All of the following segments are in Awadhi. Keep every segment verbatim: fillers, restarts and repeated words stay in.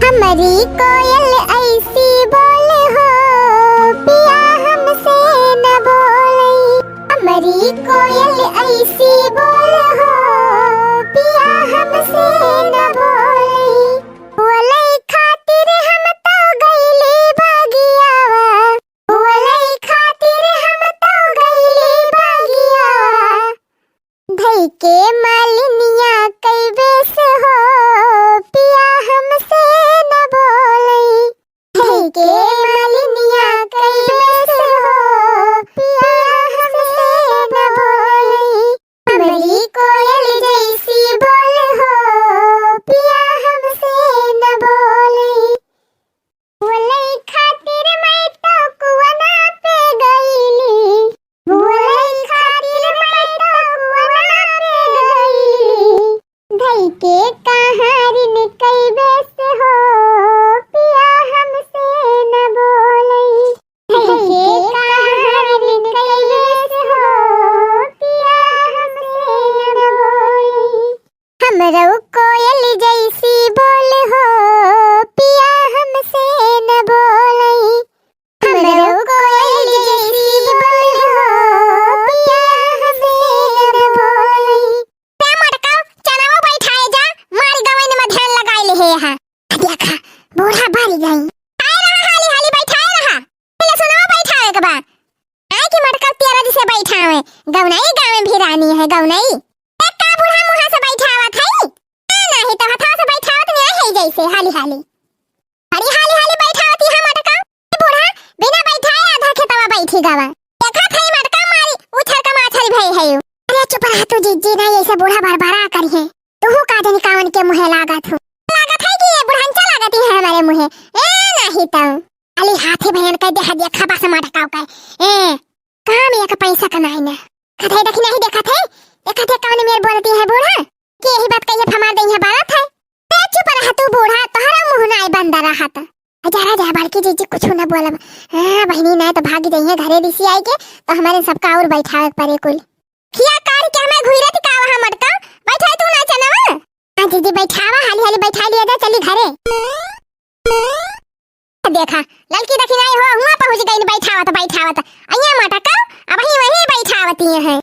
हमरी कोयल ऐसी बोले हो, पिया हमसे न बोले। हमरी कोयल ऐसी बोले हो, पिया हमसे न बोले। बोले खातिर हम तो गईली बगियावा, बोले खातिर हम तो गईली बगियावा। धई के मालिनिया कई बेस हो, पिया हमसे न बोलई। धई के मालिनिया कई बेस हो, पिया हमसे न बोलई। हमरी कोयल जैसी बोल हो, पिया हमसे न बोलई। बोलई खातिर मैं तो कुआना पे गईली, बोलई खातिर मैं तो कुआना पे गईली। धई के कहारिन कई बेस हो, पिया हमसे न बोलई। धई के कहारिन कई बेस हो, पिया हमसे न बोलई। हमरो कोयल जैसी बोल हो, पिया हमसे न बोलई। हमरो कोयल जैसी बोल हो, पिया हमसे न बोलई। रे मोटका, चनवा बैठाए जा, मारी गवन में ध्यान लगाई ले हे हा। देखा, बूढ़ा बारी गई। आए रहा, हाली हाली बैठाए रहा। पहले सुनवा बैठाए के बा। आए कि मटका तेरा जिसे बैठावे, गौनई गावे भी रानी है, गौनई। ए, का बूढ़ा मुँहा से बैठावत है? ए, नाही तो हथवा से बैठावत नहीं है जैसे, हाली हाली। अरे हाली हाली बैठावत है मटका। ए, बूढ़ा, बिना बैठाए आधा खेतवा बैठी गवा। देखा था मटका मारी, उछर का माछरी भई है यू। अरे चुप रहा तू जिज्जी, नहीं ऐसे बूढ़ा बरबरा करी है। तू का जानी कावन के मुँहे लागत हो। लागत है कि ये बुढ़ंचा लागत ही है हमारे मुँहे। ए, नाही तो। अली हाथी बहन कह दे, देखा बस मटकाव का। ए, काम एक पैसा कमाए ना। कथे देखी नहीं देखत है, देखत है कौन मेर बोलती है बूढ़ा, कि यही बात कहिए फमार दे है बारात है। ए, चुप रह तू बूढ़ा, तोहरा मुँह नाई बंद रहत। जरा जा बड़की जीजी कुछ न बोलब। हाँ, बहिनी नाई तो भाग जाइए घरे रिसी आई के, तो हमारे सबका और बैठावे के परे कुल। खिया काढ़ के हमें घुइरत का वहाँ मटका, बैठाए तू ना चनवा। हाँ जीजी बैठावा, हाली हाली बैठा लिया जा, चली घरे। देखा, ललकी दखिनाई हो, हुआ पहुँच गई बैठावत, बैठावत। अइया मटका, अब ही वहीं बैठावती है।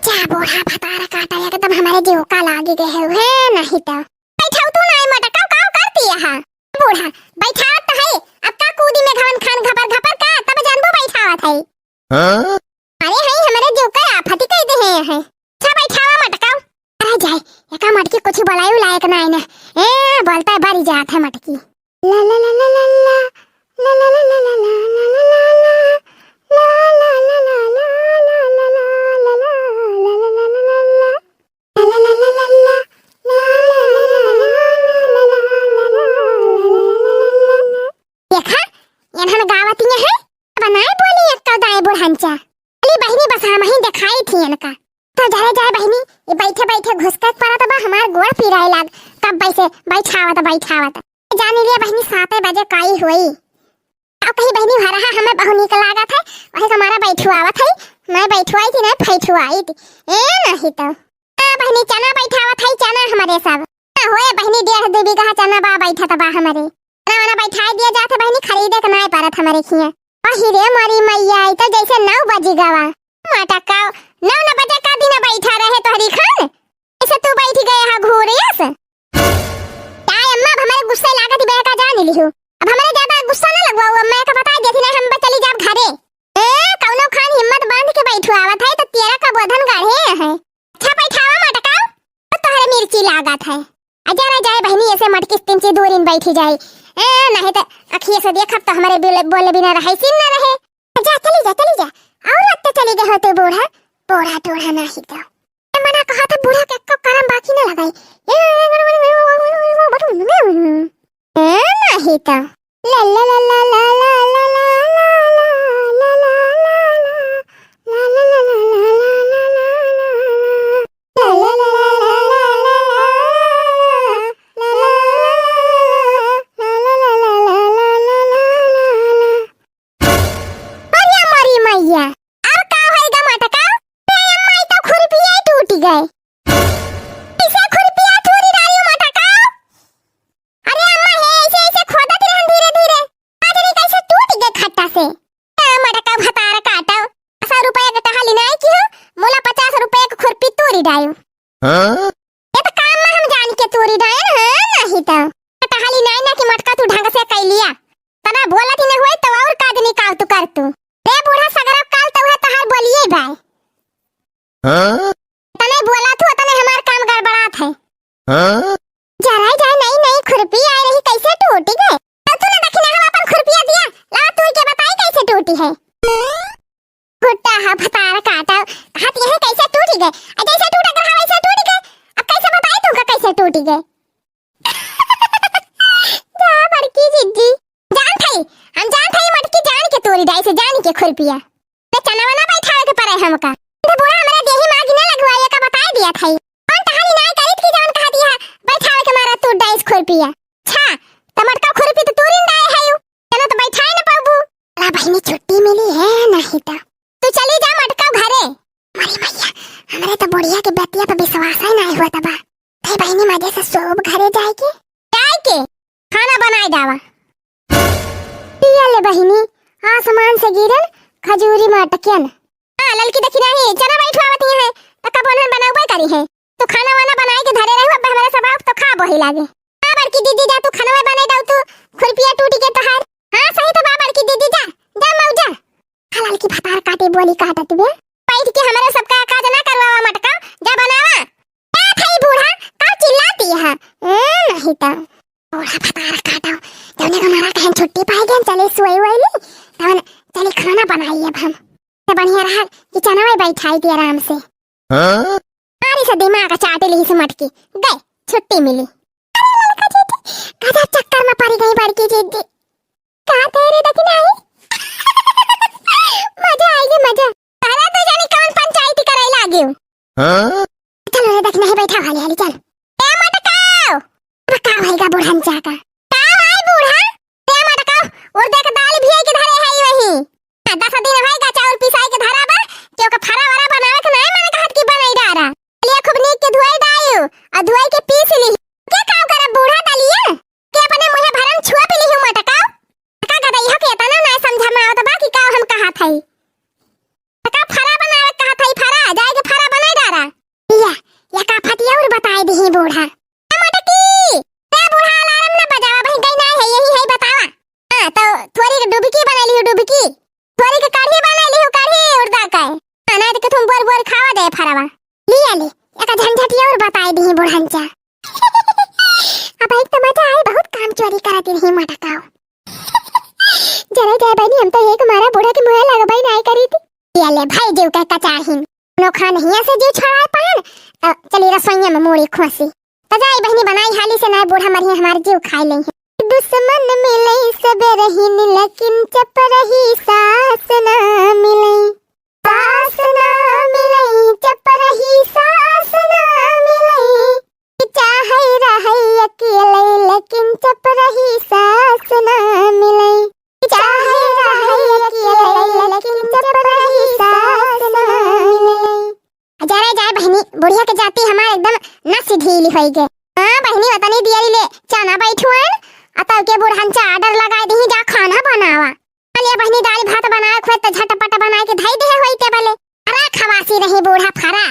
जा बूढ़ा भतार काटा, एकदम हमारे जीव का लागी गए है, नहीं तो। बैठाऊ तू ना मटका, का करती है? बूढ़ा, बैठावत तो है, अब का कूदी में घवन खान घपर घपर का, तब जानबो बैठावत है। हाँ? अरे हई हमरे जीव का आफती कह दे है। अच्छा बैठावा मटकाओ। अरे जाए, एका मटकी कुछ बोलायु लायक ना है ना। ए, बोलता है बारी जात है मटकी। ला ला ला ला ला ला। देखा, एनहन गावतिया है, बनाए बोली एक दाए बुढ़ंचा। अली बहिनी बस हम ही देखाई थी इनका। तो जरे जाए बहिनी, ये बैठे बैठे घुसकत परत बा, हमार गोड़ पिराए लाग, कब बैसे बैठावत बैठावत। जानी लिया बहिनी, साते बजे काई होई। अब कहीं बहिनी भरहा हमें बहुत नीक लागत है, वही हमारा बैठुआवत है, मैं बैठुआई थी, नहीं फैठुआई थी। ए नहीं तो। हाँ बहिनी, चना बैठावत है, चना हमारे सब। हाँ, होए बहिनी, डेढ़ दो बीघा चना बा, बैठत बा हमारे। चना वना बैठाए दिया जात है बहिनी, खरीदे के नाय परत हमारे खिया। अहि रे मोरी मैया, ई तो जैसे नौ बजी गवा। मटका, नौ न बजे का दिन बैठा रहे तोहरी खान? ऐसे तू बैठ गए हा घूरियस? ताई अम्मा, अब हमारे गुस्से लागत ही बहका जान लिहू। अब हमारे ज्यादा गुस्सा ना लगवाओ, अम्मा का बता देती ना, हम बस चली जाब घरे। ए, कौनो खान हिम्मत बांध के बैठुआवत है तो तेरा का बोधन गाढ़े है। अच्छा बैठावा मटका, तो तोहरे मिर्ची लागत है। आ जरा जाए बहिनी, ऐसे मटकी तिमची दूरिन बैठी जाए। ए, नहीं तो अखिए से देखब तो हमारे बिल-, बोले बिना रहे, सीन ना रहे। जा, चली जा, चली जा। और अब तो चली गए होते बूढ़ा, बूढ़ा टूढ़ा नहीं तो। ए, मना कहा था बूढ़ा के को करम बाकी ना लगाई। ए, ए, नहीं तो। ला ला ला ला। अरे माई, तो खुरपिया टूट गए। कैसे खुरपिया टूट डाली मटका? अरे अम्मा, खुरपिया। तो चना वना बैठावे के परे हमका। तो बूढ़ा हमरा देही माँ गिने लगवाई, एका बताए दिया था। कौन टहली नाय करित कि जवन कहत यह बैठावे के मारा तू डाइस खुरपिया। छा, त मटका खुरपी तो तू रिंदाए है यू। चना तो बैठाए न पाबू। ला बहिनी छुट्टी मिली है नहीं तो। तू चली जा मटका घरे। अरे भैया, हमरे तो बुढ़िया के बतिया पे विश्वास है नहीं होता बा। ते बहिनी मजे से सोब घरे जाए के। जाए के? खाना बनाए जावा। पिया ले बहिनी, आसमान से गिरल खजूरी मटकियन। हाँ, ललकी देखी नाही, चना बैठवावत ही है, त कब उन्हन बनौबे करी है। तू खाना वाना बनाए के धरे रहू, अब हमरा सब तो खा बोही लागे। हाँ, बड़की दीदी जा, तू खाना बनाए दाऊ तू, खुरपिया टूट के तोहार। हाँ, सही तो बा बड़की दीदी जा, जा मऊ जा। हाँ, ललकी भतार काटे बोली काटत बे। बैठ के हमरे सबका काज ना करवावा मटका, जा बनावा। का भई बूढ़ा, का चिल्लाती है? ए, नहीं तो। बूढ़ा भतार काटो, जौने का मारा कहें छुट्टी पाए गए, चले सोए वोए ली, तवन चले खाना बनाई अब हम। तो बढ़िया रहा कि चनवे बैठाई थी आराम से। हाँ? सारी से दिमाग चाटे ली से मटकी, गए, छुट्टी मिली। अरे ललका जीजी, गजब चक्कर में पड़ी गई बड़की जीजी। का तेरे दखिनाही? मजा आई रे मजा। तारा तो जानी कौन पंचायती करे लागियो। हाँ? चलो रे दखिनाही बैठा हाली हाली चल। ए मटकाओ। अब का भई गा बूढ़न चाका? का भाई बूढ़ा? ए मटकाओ, और देख दाल भी है कि धरे है वही। हाँ, दस दिन है गा चाउर पिसाई के धरा बा, क्यों का फरा वरा बनावे के नहीं मन कहत कि बनाई डारा। लिया खूब नीक के धोए डायू, और धोए के पीस ली। के काम करे बूढ़ा दलिया? के अपने मुँहे भरम छुआ पी लिहू मटका? का गदइहा के एतना ना समझ में आवत बा कि का हम कहत हई। का फरा बनावे कहत हई, फरा, जाए के फरा बनाई डारा। या, या का फतिया और बताए दिही बूढ़ा। ए मटकी, ए बूढ़ा अलार्म ना बजावा, भाई गई ना है, यही है बतावा। हाँ, तो थोरी के डुबकी बना लिहू, डुबकी। थोरी के कढ़ी बना लिहू, कढ़ी उड़दा का। हाँ, ना तो के तुम बोर बोर खावा दे फरावा। लिया ले, एका झंझटिया और बताए दिही बूढ़न चा। अब एक तो मजा आए, बहुत काम चोरी करत रही मटकाओ। जरा जाए बहनी, हम तो एक मारा बूढ़ा के मुँहे लगबई नाय करी थी। ये ले भाई जीव के कचाहिन, नोखा नहीं ऐसे जीव छोड़ाए पान, तो चली रसोइया में मूड़ी खोसी। तो जाई बहनी बनाई हाली से, नाय बूढ़ा मरिए हमार जीव खाए लेई है। दुश्मन मिले सब रहीन, लेकिन चपरही सास ना मिले। सास ना मिले, चपरही सास ना मिले। चाहे रहे अकेले, लेकिन चपरही सास ना मिले। चाहे रहे अकेले, लेकिन चपरही सास ना मिले। जरा जाए बहनी, बुढ़िया के जाती हमार एकदम नस ढील होई गे। हाँ बहनी, वतनी दियरी ले चना बैठुआन, अतव के बुढ़न चा order लगाए दिही, जा खाना बनावा। अरे बहनी, दाल भात बनाए खोए तो झटपट बनाए के धई देहे होई टेबले। फरा खवासी रही बूढ़ा, फरा।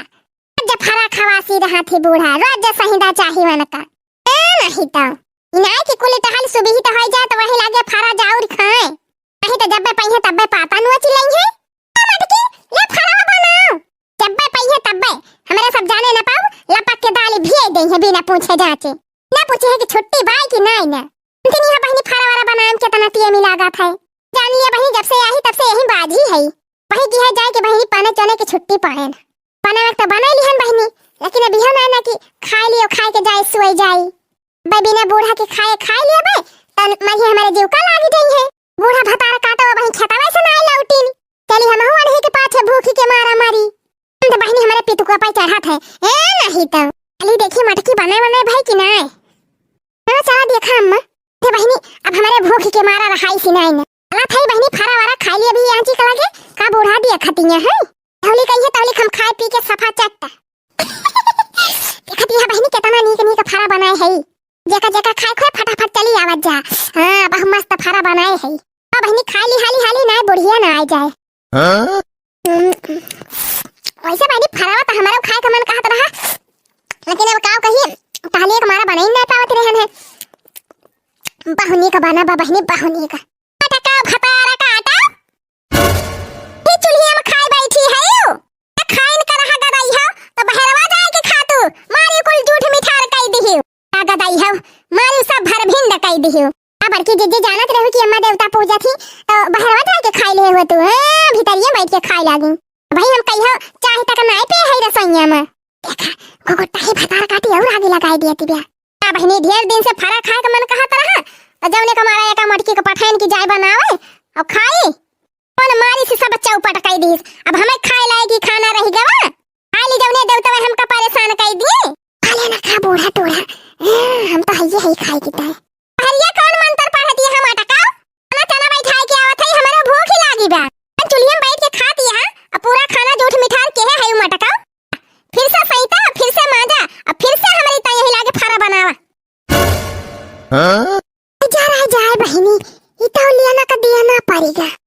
रोज फरा खवासी रहा थी बूढ़ा, रोज सहिंदा चाही वनका। ए नहीं तो। इनाय की कुल टहल सुबही तो होई जाए तो वही लागे फरा जाउर खाए। नहीं तो जब्बे पहिए तब्बे पाता नोच लेई है। ए मटकी, ले फरा बनाओ। जब्बे पहिए तब्बे, हमरे सब जाने न पाऊ, लपक के दाल भिए देई है बिना पूछे जाचे। ना पूछे है कि छुट्टी बाई कि नाई ना। इतनी है बहनी फरा वरा बनाए में कितना time लागत है। जान लिया बहनी, जब से आई तब से यही बाजी है। वही की है जाए के बहनी पाने चने के छुट्टी पाएन। पाने वक्त बनाई लिहन बहनी, लेकिन अभी हम ना कि खाए लियो, खाए के जाए सोए जाए। बे बिना बूढ़ा के खाए खाए लिया बे, तन मही हमारे जीव का लागी गई है। बूढ़ा भतार काटो बहनी खेतवा से ना लौटिन। चली हम हुआ नहीं के पाछे भूखी के मारा मारी। हम तो बहनी हमारे पितुआ पे चढ़त है। ए नहीं तो। चली देखी मटकी बने बने भाई कि नाय। हाँ, चला देखा अम्मा। हे बहिनी, अब हमरे भूख के मारा रहाई सी नाई न। चला थाई बहिनी, फरा वरा खाई ली अभी यहाँ जी कला के, का बूढ़ा दिया खतिया है। तौली कहिए, तौली हम खाए पी के सफा चट्टा। देखत यह बहिनी, कितना नीक नीक फरा बनाए है। जेका जेका खाए खोए, फटाफट चली आवत जा। हाँ, बहु मस्त फरा बनाए है। हाँ बहिनी, खा ली हाली हाली, ना बुढ़िया ना आ जाए। हाँ? हम्म, वैसे बहिनी, फरावा तो हमारा खाए का मन कहत रहा, लेकिन अब का कही, पहले एक मारा बनाई ना पावत रहन है। बहुनी का बना बा बहिनी, बहुनी का। पटका भतारा काटा। ही चुल्हिया में खाए बैठी है यू। त खाइन का रहा गदाई हो, तो बहरवा जाए के खा तू। मारी कुल जूठ मिठार कई दिही। का गदाई हो, मारी सब भर भिंड कई दिही। आ बड़की जिज्जी जानत रहू कि अम्मा देवता पूजा थी, तो बहरवा जाए के खाई ले हो तू। हाँ, भीतरिया बैठ के खाए लागी। भाई हम कहियो चाय तक नाय पे है रसोइया में। देखा, घुघुट्टा ही भतार काटी और आगे लगाई दिया तिबिया। आ बहिनी, ढेर दिन से फरा खाए के मन कहत रहा, तो जौने का मारा एका मटकी के पठाइन की जाए बनावे और खाई। कौन मारी से सब दीस। अब हमें खाए लायक ही खाना रहि गवा। खाली जौने देवतवा हमका परेशान कइ दिए। खा लेना खा बूढ़ा टूढ़ा। हाँ, हम तो हइये हई खाए की ताए। हरिया कौन मंत्र पढ़त यहाँ मटकाओ? चना चना बैठाए के आवत है, हमरो भूख ही लागी बा। हम चुल्हिया में बैठ के खात यहाँ, अब पूरा खाना जूठ मिठार के है, है मटकाओ। फिर से सैता, फिर से मांजा, अब फिर से हमरी ताई यही लागे फारा बनावा। हाँ? जा रहा जाए बहिनी, ई तो लियाना का दिया ना पड़ेगा।